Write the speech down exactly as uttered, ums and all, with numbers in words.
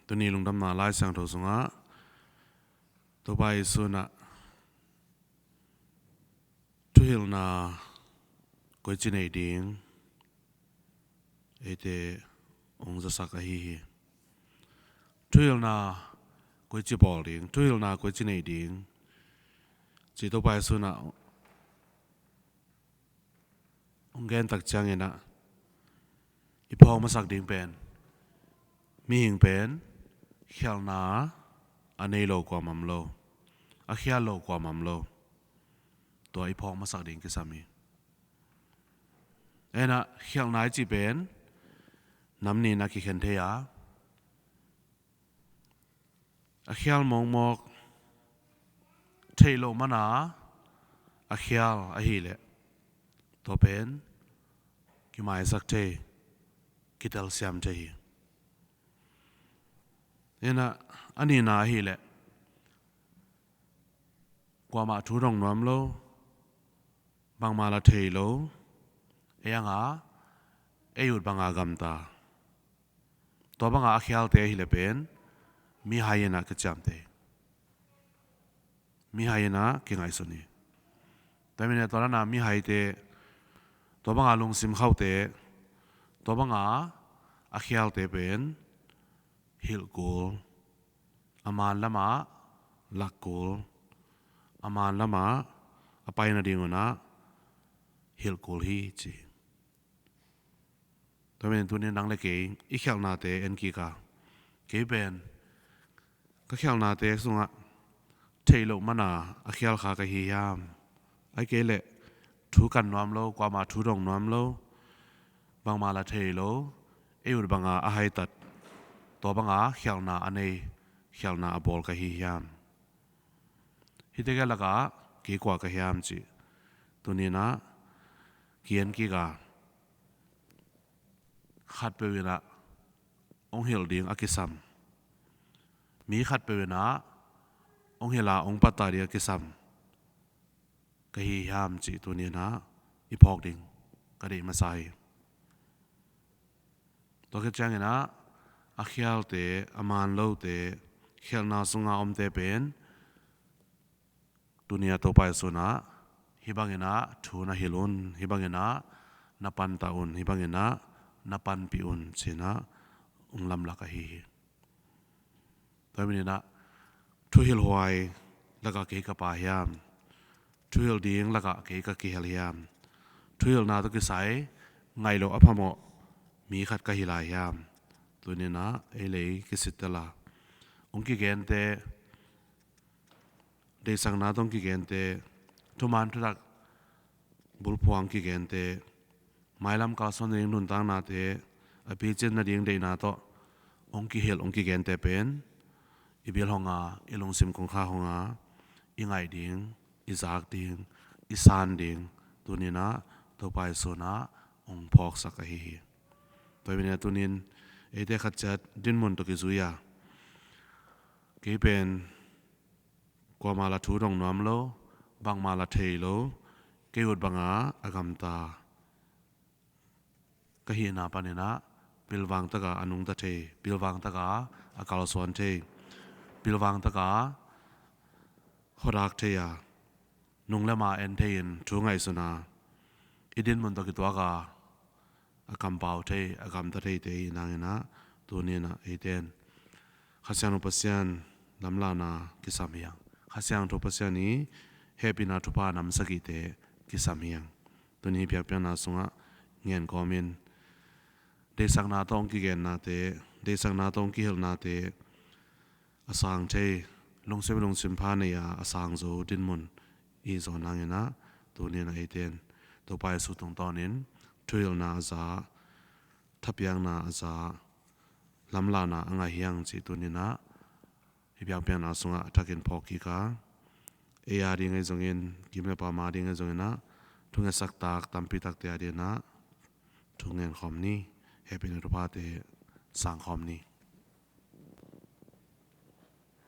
Tuni lungdamna Lai Siangtho sungah Topa Jesu in ah thuhilhna koici nei ding eite hong zasak ahi hi. Thuhilhna koici bawl ding, thuhilhna koici nei ding ci Topa Jesu in ah hong gen tak ciangin ah i phawk masak ding pen, mihing pen khialhna a nei lo kuamah om lo, a khial lo kuamah om lo. Tua i phawk masak ding kisam hi. En ah khialhna i cih pen nam nih in ah kikhen thei a, a khial mawkmawk, theih loh mana a khial ahih leh tua pen kimaisak thei, kitelsiam thei hi. En ah a nihna ahih leh kuamah thu dong nuam lo, bangmah la thei lo, ei anga ei ut banga gamta, tua banga a khialte ahih leh pen mihai in ah kiciamteh, mihai in ah kingaihsun hi. Tua manin ah tua dan a mihaite, tua banga lungsim khaute, tua banga a khialte pen hilh kul, a man lamah lak kul, a man lamah a pai nadingun ah hilh kul hi ci. Tua manin tuni nang le kei i khialhnate en kik a, kei pen ka khialhnate sungah theih loh mana a khial kha ka hi hiam? Ahih kei leh thu kan nuam lo, kuamah thu dong nuam lo, bangmah la thei lo, ei ut banga a haitat, tua banga khialhna a nei, khialhna a bawl ka hi hiam? Hihte lakah kei kua ka hiam cih tuni in ah ki-en kik a, khatpeuh in ah hong hilh ding a kisam, mi khatpeuh in ah hong hilh a hong pattah ding a kisam ka hi hiam cih tuni in ah i phawk ding ka deih masa hi. Tua khit ciangin ah a khialte, a man lote, khialhna sunga omte pen tuni a Topa Jesu in ah hih bangin ah thu na hilh un, hih bangin ah na pantah un, hih bangin ah na panpih un ci-in ah hong lamlak ahi hi. Tua manin ah thuhilhhuai lakah kei ka pha hiam? Thuhilh ding lakah kei ka kihel hiam? Thuhilhna tawh kisai ngaih loh a phamawh mi khat ka hi lai hiam? Tuni in ah ei le ei kisittel a, hong kigente, deihsakna tawh hong kigente, thuman thutak bulphuh a hong kigente, mailam kalsuan ding nuntaknate, a picin nading deihna tawh hong kihilh, hong kigente pen i bil hong a, i lungsim kongkhak hong a, i ngaih ding, i zak ding, i san ding tuni in ah Topa Jesu in ah hong phawksak ahi hi. Tua manin ah tuni in eite khat ciat dinmun tawh kizui a, kei pen kuamah la thu dong nuam lo, bangmah la thei lo, kei ut banga a gamta ka hihna panin ah pilvang taka a nungta thei, pilvang taka a kalsuan thei, pilvang taka khuadak thei a, nung le ma en thei in thu ngaihsun a, i dinmun tawh kituak a, a kampau thei, a gamta theite i hih nangin ah tuni in ah eite in Kha Siangtho Pasian lamlahna kisam hi hang. Kha Siangtho Pasian i hehpihna thupha nam sagihte kisam hi hang. Tuni biakpiakna sungah ngen kawmin deihsakna tawh hong kigennate, deihsakna tawh hong kihilhnate a sang thei, lungsim lungsim pha nei a, a sang zo dinmun i zawn nangin ah tuni in ah eite in Topa Jesu tungtawnin thuhilhna a za, thapiakna a za, lamlahna a ngah hi hang cih tuni in ah i biakpiakna sungah a thakin phawk kik a, ei a ding ahi zongin, kim le pam a ding ahi zongin ah, thungetsak tak tampi takte a dingin ah thu ngen khawm ni. Hehpihna thuphate sang khawm ni.